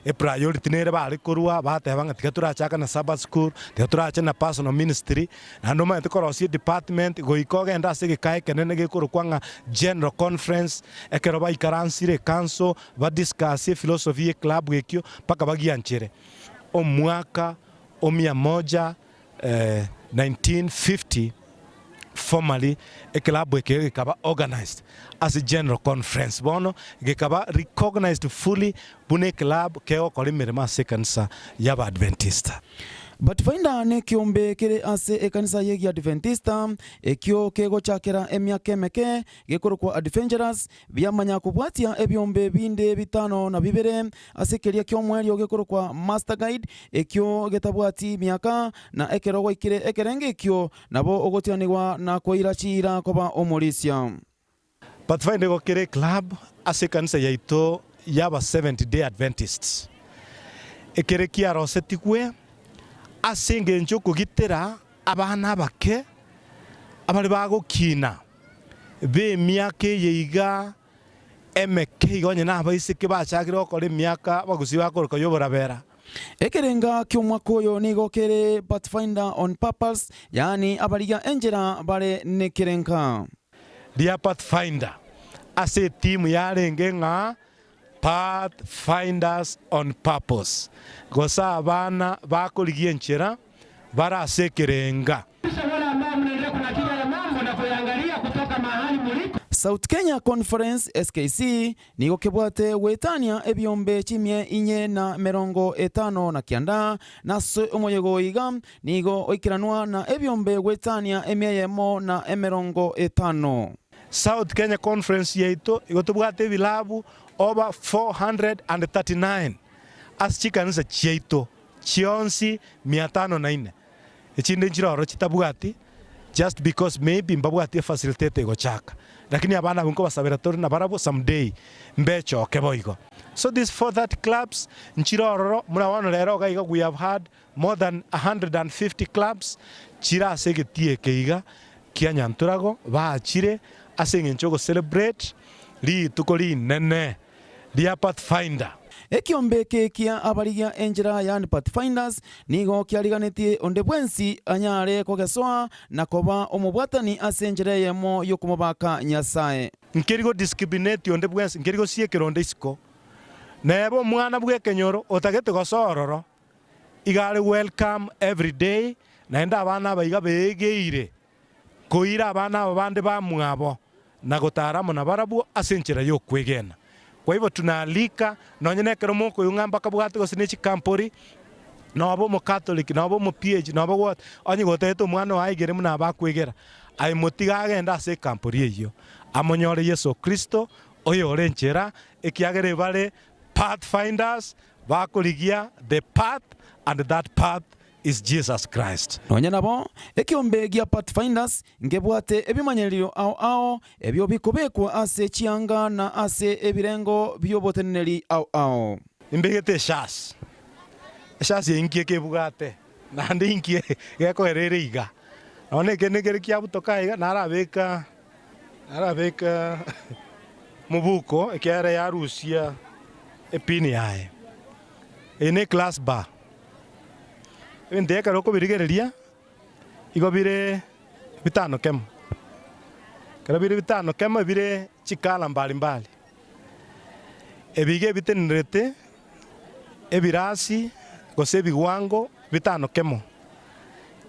Epriority nere bare korwa, bateba ng'a tiga torachake na Sabbath school, tiga torache na personal ministry, naende omanyete korosia edepartment goika ogende ase egeka ekenene gekorokwa ng'a general conference, ekero baikaransire ecouncil, ba discuss ephilosophy ye club ekio mpaka bagianchere. Omwaka o mia moja 1950 formally ekilabu eke gekaba organized ase general conference bono gekaba recognized fully buna ekilabu kegokora emeremo ase ekanisa y'Abadventista. Pathfinder nekiombe kere ase ekanisa y'Egiadventista, ekio kegochakera emiaka emeke, gekorokwa Adventurers, biamanya kobwatia ebiombe binde bitano na bibere ase keria ki'omoerio gekorokwa Master Guide, ekio getabwati miaka, na ekero gwaikire ekerengo ekio nabo ogotianigwa na koira chiira koba omorisia. Pathfinder igo kere eclub ase ekanisa yaito y'aba Seventh Day Adventists. Ekere kiarosetigwe ase engencho okogitera abana abake abare bagokina b'emiaka eye iga emeke iga onye nabaiseke bachakire gokora emiaka abagusii bakoroka y'oborabera. Ekerenga ki'omwaka oyo nigo kere Pathfinder on Purpose, yaani abarigia enchera bare nekerenga. Ria Pathfinder ase etimu yarenge ng'a Pathfinders on Purpose, gose abana bakorigia enchera bare ase ekerenga. South Kenya Conference, SKC, nigo kebwate goetania ebiombe chimia inye na 59, na ase omoyega oyo iga nigo oikeranwa na ebiombe goetania emia eyemo na 50. South Kenya Conference yaito igo tobwate ebilabu over 439 ase chikanisa chiaito chionsi mia tano na ine. Echinde nchire ororo chitabwati just because maybe mbabwati efacilitator egochaka lakini abana abwo nkobasabera tore nabarabwo someday mbechoke boigo. So these 430 clubs nchire ororo buna bono rero iga iga we have had more than 150 clubs chire ase egetii eke iga kia Nyanturago baachire ase eng'encho yogo celebrate rituko rinene ria Pathfinder. Ekiombe eke kia abarigia enchera yaani Pathfinders nigo kiariganetie onde bwensi anyare kogesoa na koba omobwatani ase enchera eyemo y'okomobaka Nyasae. Nkeri go discriminate onde bwensi, nkeri gosiekera onde isiko. Neba omwana bw'ekenyoro otagete gosoa ororo, iga are welcome every day, naende abana aba iga beegeire koira abana aba bande bamwabo na gotaara amo nabarabwo ase enchera y'okwegena. Kwa hivyo tunaalika nonye nekero mokoyung'a mbakabwate gose ne chikampori, nobe omokatoliki, nobe omo-PH, nobe what, onye gotagete omwana oo aegere buna abakwegera, aye motige agende ase ekampori eyio, amonyore Yeso Kristo, oyore enchera, ekiagera ebare pathfinders, bakorigia the path and that path is Jesus Christ. Nonya nabo, ekiombe gia Pathfinders ngebwate ebimanyererio ao ao ebio bikobekwa ase chianga na ase ebirengo bi'oboteneneri ao ao. Nimbegete eshasi, eshasi eye inki ekebwate, naende inki gekogera ere iga. Nonya eke nekere kiabutoka iga, narabeka narabeka mobuko ekiagera yarusia epini yaye. Eye ne class bar. Ebinto ekero okobirigereria, igo bire bitano kemo. Ekero bire bitano kemo ebire chikala mbali mbali. Ebi iga ebitenenerete ebirasi gose ebigwango bitano kemo,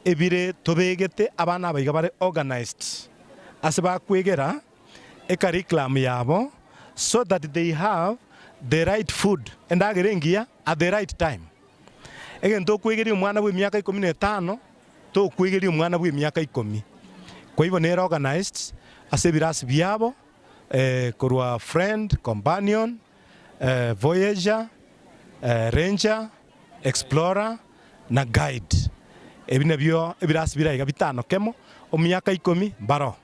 ebire tobegete abana aba iga bare organised ase bakwegera ecurriculum yabo so that they have the right food, endagera engiya at the right time. Egento okwegeria omwana bw'emiaka ikomi na etano, tokwegeria omwana bw'emiaka ikomi. Kwa hivyo nere organised ase ebirasi biabo korwa friend, companion, voyager, ranger, explorer na guide. Ebi nabio ebirasi bire aiga bitano kemo, omiaka ikomi mbaro,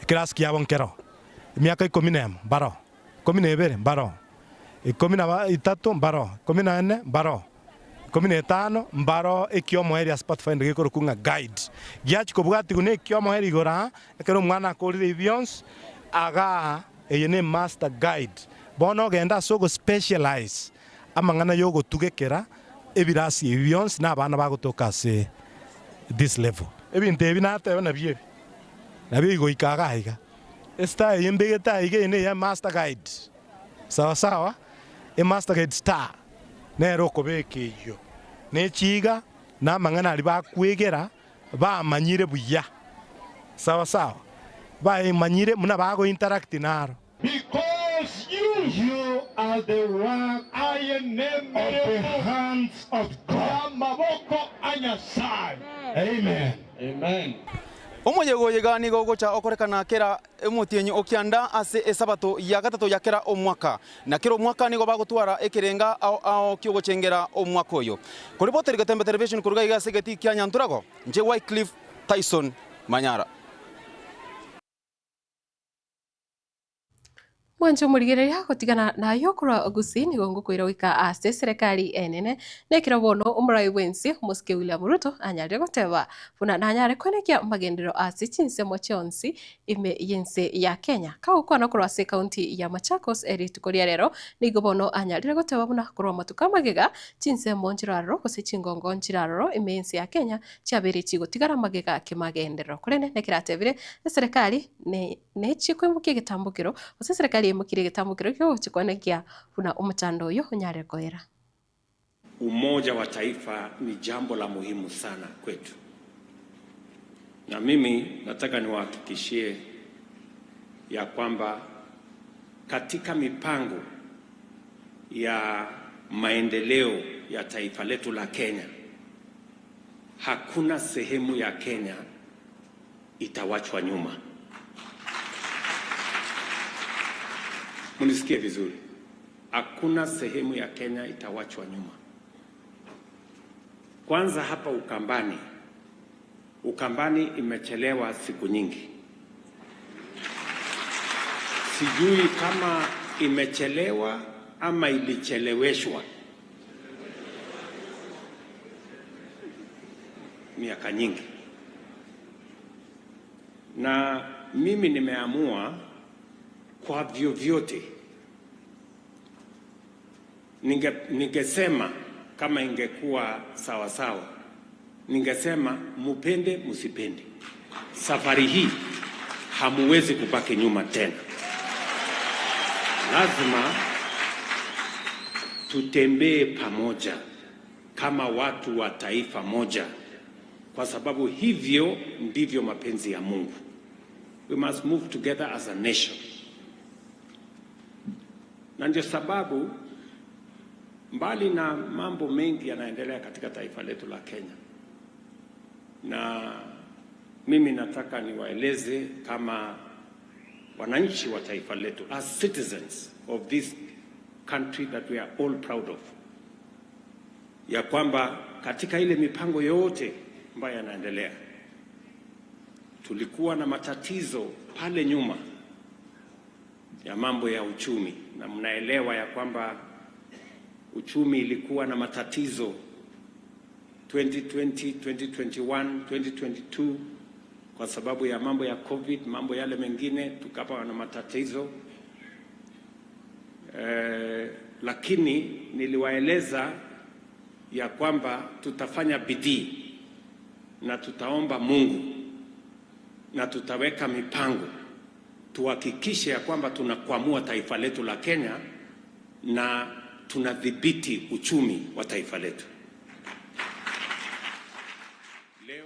ekerasi kiabo nkero, emiaka ikomi na emo mbaro. Ikomi na ibere mbaroo, ikomi na itato mbaroo, ikomi na ene mbaroo, ikomi na etano mbaroo ekiomoerio ase Pathfinder gekorokwa ng'a Guide. Giachia kobwatigwa na ekiomoerio igoro aa, ekero omwana akorire ebi bionsi, agaa eye ne Master Guide. Bono ogende ase ogospecialize amang'ana y'ogotugekera ebirasi ebi bionsi na abana bagotoka ase this level. Ebinto ebi nateba nabio ebi, nabio igoika igaa iga. Estar eye mbegete aiga eye neya master guide sawa sawa e master guide star nere okobeka eyio ne chiga na amang'ana aria bakwegera bamanyire buya sawa sawa baemanyire buna bago interact naro. Because you. You are the work of the hands of God. Maboko a Nyasaye. Amen. Amen. Omoyega oyo iga nigo ogocha okorekana kera omotienyi o kianda ase Esabato ya gatato ya kera omwaka, na kera omwaka nigo bagotwara ekerenga ao ao ki'ogochengera omwaka oyo. Koripoteri Getembe Television koruga iga ase egetii kia Nyanturago, inche Wycliffe Tyson Manyara. Mwanche omorigereria gotigana naye okorwa Gusii nigo ngokoira goika ase eserekari enene. Nekero bono omorai bw'ense omosike William Ruto anyarire goteba buna nanyare koenekia amagenderero ase chinsemo chionsi ime y'ense ya Kenya. Kagokwana korwa ase ekaunti ya Machakos rituko ria rero nigo bono anyarire goteba buna korwa amatuko amagega chinsemo nchiraroro gose chingongo nchiraroro ime y'ense ya Kenya chiabeire chigotigara magega kemagenderero. Korende nekero atebire eserekari ne Nechie koimokia egetambokero, gose eserekari yaimokirie egetambokero ki'ogochia koenekia buna omochando oyo onyare koera. Umoja wa taifa ni jambo la muhimu sana kwetu, na mimi nataka niwahakikishie ya kwamba katika mipango ya maendeleo ya taifa letu la Kenya, hakuna sehemu ya Kenya itawachwa nyuma. Mnisikie vizuri, hakuna sehemu ya Kenya itawachwa nyuma. Kwanza hapa Ukambani, Ukambani imechelewa siku nyingi. Sijui kama imechelewa ama ilicheleweshwa miaka nyingi, na mimi nimeamua kwa vyovyote ninge, ningesema kama ingekuwa sawa sawa, ningesema mupende musipende, safari hii hamuwezi kubaki nyuma tena. Lazima tutembee pamoja kama watu wa taifa moja, kwa sababu hivyo ndivyo mapenzi ya Mungu. We must move together as a nation, na ndio sababu mbali na mambo mengi yanaendelea katika taifa letu la Kenya, na mimi nataka niwaeleze kama wananchi wa taifa letu, as citizens of this country that we are all proud of, ya kwamba katika ile mipango yote ambayo yanaendelea, tulikuwa na matatizo pale nyuma ya mambo ya uchumi, na mnaelewa ya kwamba uchumi ilikuwa na matatizo 2020, 2021, 2022 kwa sababu ya mambo ya COVID, mambo yale mengine tukawa na matatizo eh, lakini niliwaeleza ya kwamba tutafanya bidii na tutaomba Mungu na tutaweka mipango tuhakikishe ya kwamba tunakwamua taifa letu la Kenya na tunadhibiti uchumi wa taifa letu. Leo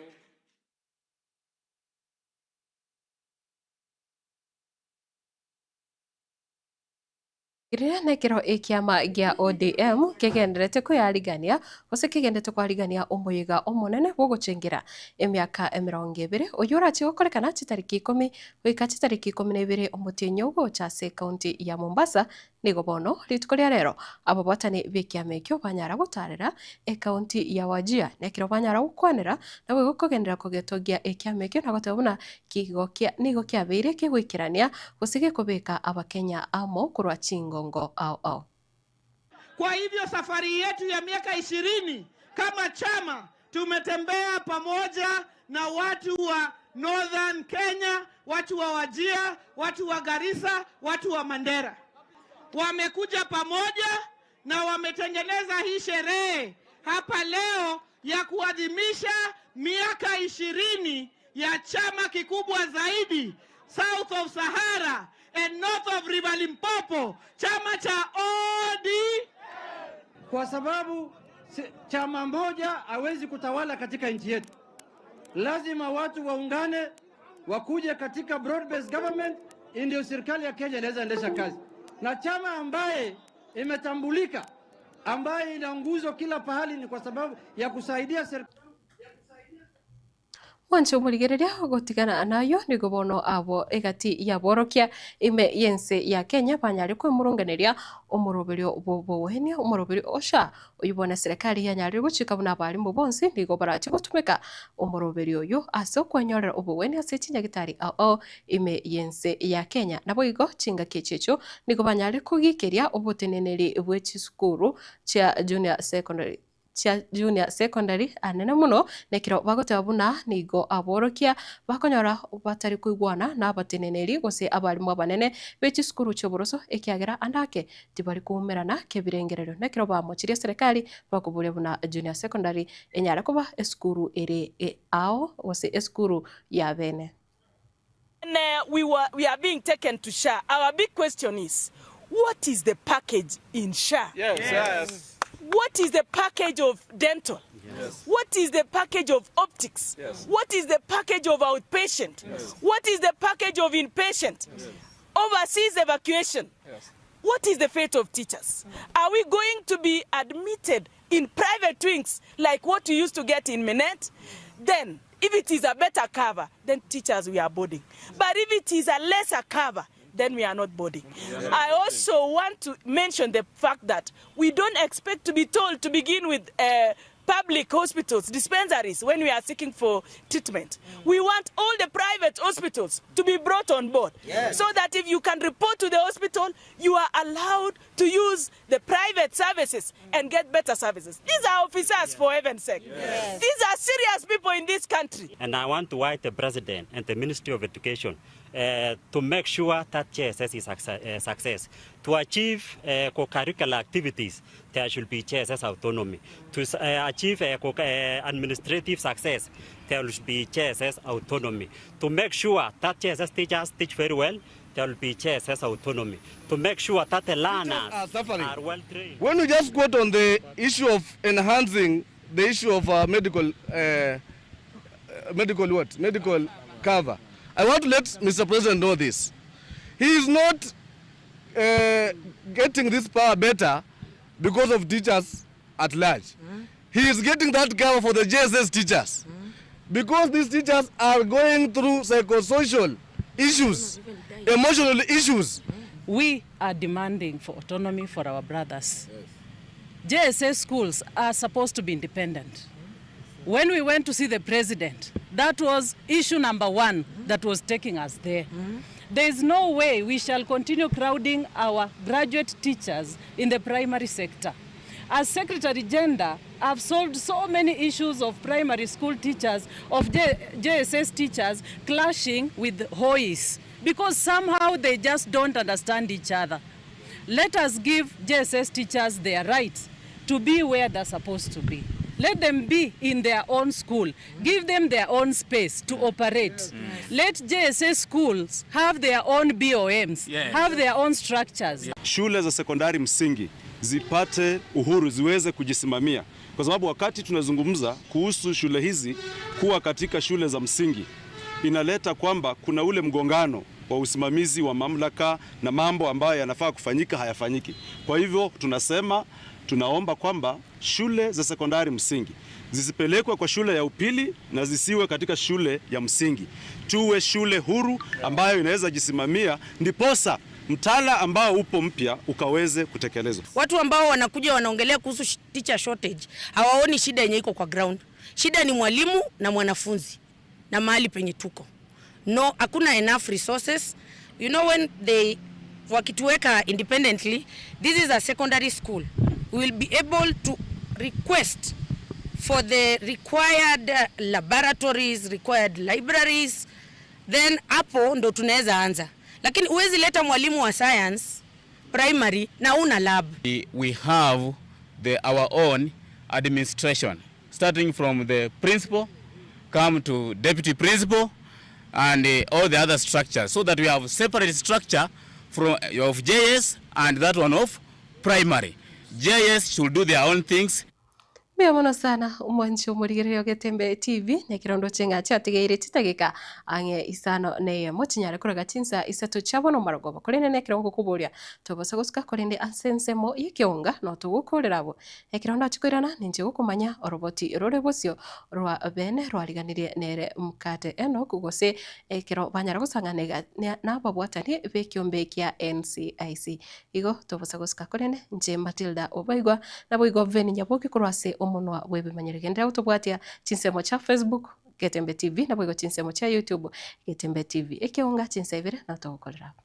Riria nekero ekiama gia ODM kegenderete kweyarigania gose kegendete kwarigania omoyega omonene bwogochengera emiaka emerongo ebere oywo orachie gokorekana chitariki ikomi goika chitariki ikomi na ibere omotienyi ogocha ase ekaunti ya Mombasa nigo bono rituko ria rero ababwatani ba ekiama ekio banyara gotarera ekaunti ya Wajir nekero banyara gokwanera naboigo kogenderera kogetogia ekiama ekio na goteba buna kigo kia nigo kiabeire kegoikerania gose gekobeka abakenya amo korwa chingongo ao ao. Kwa hivyo safari yetu ya miaka 20 kama chama tumetembea pamoja na watu wa Northern Kenya, watu wa Wajir, watu wa Garissa, watu wa Mandera. Wamekuja pamoja na wametengeneza hii sherehe hapa leo ya kuadhimisha miaka 20 ya chama kikubwa zaidi South of Sahara and North of River Limpopo, chama cha ODM. Kwa sababu chama moja hawezi kutawala katika nchi yetu. Lazima watu waungane, wakuje katika broad based government, ndio serikali ya Kenya inaweza endesha kazi. Na chama ambaye imetambulika ambaye ina nguzo kila pahali ni kwa sababu ya kusaidia serikali. Mwanche omorigereria ogotigana nayio nigo bono abwo egati y'aborokia ime y'ense ya Kenya banyare kwemurunganeria omoroberio bw'oboenia omoroberio o SHA oyio bono eserekari yanyarire gochika buna abarimu bonsi nigo barache gotumeka omoroberio oyio ase okwenyorera obogwenia ase chinyagitari ao ao ime y'ense ya Kenya. Naboigo chingaki echi echio nigo banyare kogikeria oboteneneri bwe chisukuru chia junior secondary. chia junior secondary anene mono, nekero bagoteba buna nigo aborokia bakonyora batari koigwana na abateneneri gose abarimu abanene be chisukuru chi'oboroso ekiagera ande ake tibari koumerana kebirengererio. Nekero bamochirie eserekari bakoboria buna junior secondary enyare koba esukuru ere ao gose esukuru ya bene. When we were we are being taken to SHA, our big question is what is the package in SHA? Yes. Yes. What is the package of dental? Yes. What is the package of optics? Yes. What is the package of outpatient? Yes. What is the package of inpatient? Yes. Overseas evacuation? Yes. What is the fate of teachers? Are we going to be admitted in private wings like what you used to get in Minet? Then, if it is a better cover, then teachers we are boarding. But if it is a lesser cover, then we are not boarding. I also want to mention the fact that we don't expect to be told to begin with uh, public hospitals, dispensaries, when we are seeking for treatment. We want all the private hospitals to be brought on board Yes. so that if you can report to the hospital, you are allowed to use the private services and get better services. These are officers, for heaven's sake. These are serious people in this country. And I want to write the President and the Ministry of Education uh, to make sure that JSS is success. Uh, success. To achieve uh, co-curricular activities, there should be JSS autonomy. To uh, achieve uh, co- uh, administrative success, there should be JSS autonomy. To make sure that JSS teachers teach very well, there will be JSS autonomy. To make sure that the learners are suffering. are well trained. When you just quote on the issue of enhancing the issue of uh, medical, uh, uh, medical what? Medical cover. I want to let Mr. President know this. He is not uh, getting this power better because of teachers at large. He is getting that cover for the JSS teachers. Because these teachers are going through psychosocial issues, emotional issues. We are demanding for autonomy for our brothers. JSS schools are supposed to be independent. When we went to see the president, that was issue number one that was taking us there. There is no way we shall continue crowding our graduate teachers in the primary sector. As Secretary Gender, I've solved so many issues of primary school teachers, of J- JSS teachers clashing with HOIs because somehow they just don't understand each other. Let us give JSS teachers their right to be where they're supposed to be. Let them be in their own school. Give them their own space to operate. Let JSS schools have their own BOMs, Yes. have their own structures. Shule za sekondari msingi zipate uhuru, ziweze kujisimamia, kwa sababu wakati tunazungumza kuhusu shule hizi kuwa katika shule za msingi, inaleta kwamba kuna ule mgongano wa usimamizi wa mamlaka na mambo ambayo yanafaa kufanyika hayafanyiki. Kwa hivyo tunasema, tunaomba kwamba shule za sekondari msingi zisipelekwe kwa shule ya upili na zisiwe katika shule ya msingi. Tuwe shule huru ambayo inaweza jisimamia, ndiposa mtaala ambao upo mpya ukaweze kutekelezwa. Watu ambao wanakuja wanaongelea kuhusu sh- teacher shortage hawaoni shida yenye iko kwa ground. Shida ni mwalimu na mwanafunzi na mahali penye tuko. No, hakuna enough resources. You know when they wakituweka independently, this is a secondary school. We will be able to request for the required uh, laboratories, required libraries, then hapo ndo tunaweza anza, lakini huwezi leta mwalimu wa science primary na una lab. We- we have the, our own administration, starting from the principal, come to deputy principal, and uh, all the other structures, so that we have separate structure from, of JS and that one of primary. JS should do their own things. Mbuya mono sana omwanchi omorigereria o Getembe TV na ekerondo ching'a chiatigeire chitageka ang'e isano na eyemo chinyare koraga chinsa isato chia bono marogoba korende nekero ngokoboria tobosa gosuka korende ase ensemo yekeonga notogokorera abwo ekero ndache koirana ninche gokomanya oroboti rore bosio rwa bene rwariganirie nere mkate Enock gose ekero banyara gosang'ana nababwatani bekiombe kia NCIC Igo tobosa gosuka korende inche Matilda Obaigwa, naboigo Veni Nyaboke korwa ase omonwa bw'ebimanyero. Genderera gotobwatia chinsemo chia Facebook, Getembe TV, naboigo chinsemo chia YouTube, Getembe TV. Ekeonga chinsa ibere nabo togokorera abo.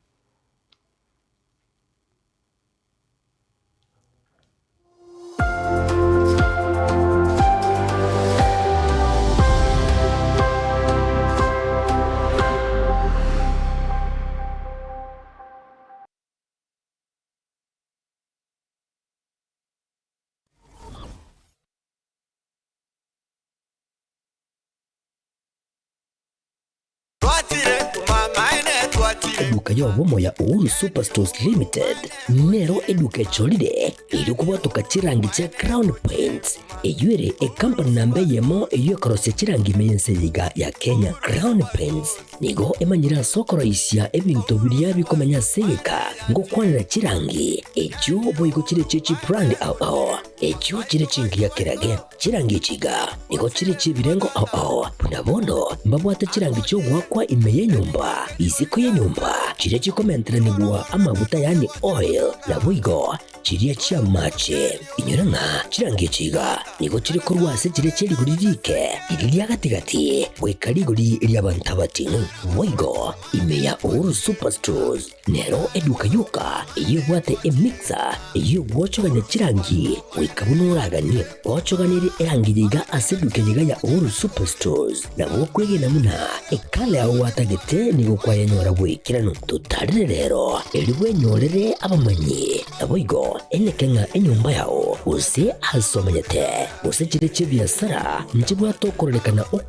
Eduka y'obomo ya Uhuru Superstores Limited nero eduka echorire erio kobwatoka chirangi chia Crown Paints eyio ere ecompany namba eyemo eyio ekorosia chirangi ime y'ense eye iga ya Kenya. Crown Paints Nigo emanyire ase okoroisia ebinto biria bikomenya ase egeka, ngokwanera chirangi, echio boigo chire chie chibrand ao ao, echio chire chingiya kerage. Chirangi echi iga nigo chire chi'ebirengo ao ao, buna bono mbabwate chirangi chi'ogoakwa ime y'enyomba, isiko y'enyomba, chiria chikomenteranigwa amaguta yaani oil, naboigo Chiria chi'amache. Inyora ng'a chirangi echi iga nigo chire korwa ase chiria chie rigori riike, riria ria gati-gati, goika rigori ri'abanto abating'u. Boigo, ime ya Uhuru Superstores nero eduka yoka eyio ebwate emixer eyio egwochogania chirangi goika buna oraganie. Gwochoganirie erangi eye iga ase eduka eye iga ya Uhuru Superstores, nabo okwegena buna ekala yao gwatagete nigo kwayenyora bw'ekeranu. Totarire rero, erio bwenyorere abamanyi, naboigo eneke ng'a enyomba yao, gose aase omenyete, gose chire chi'ebiasara, nchibwate okororekana.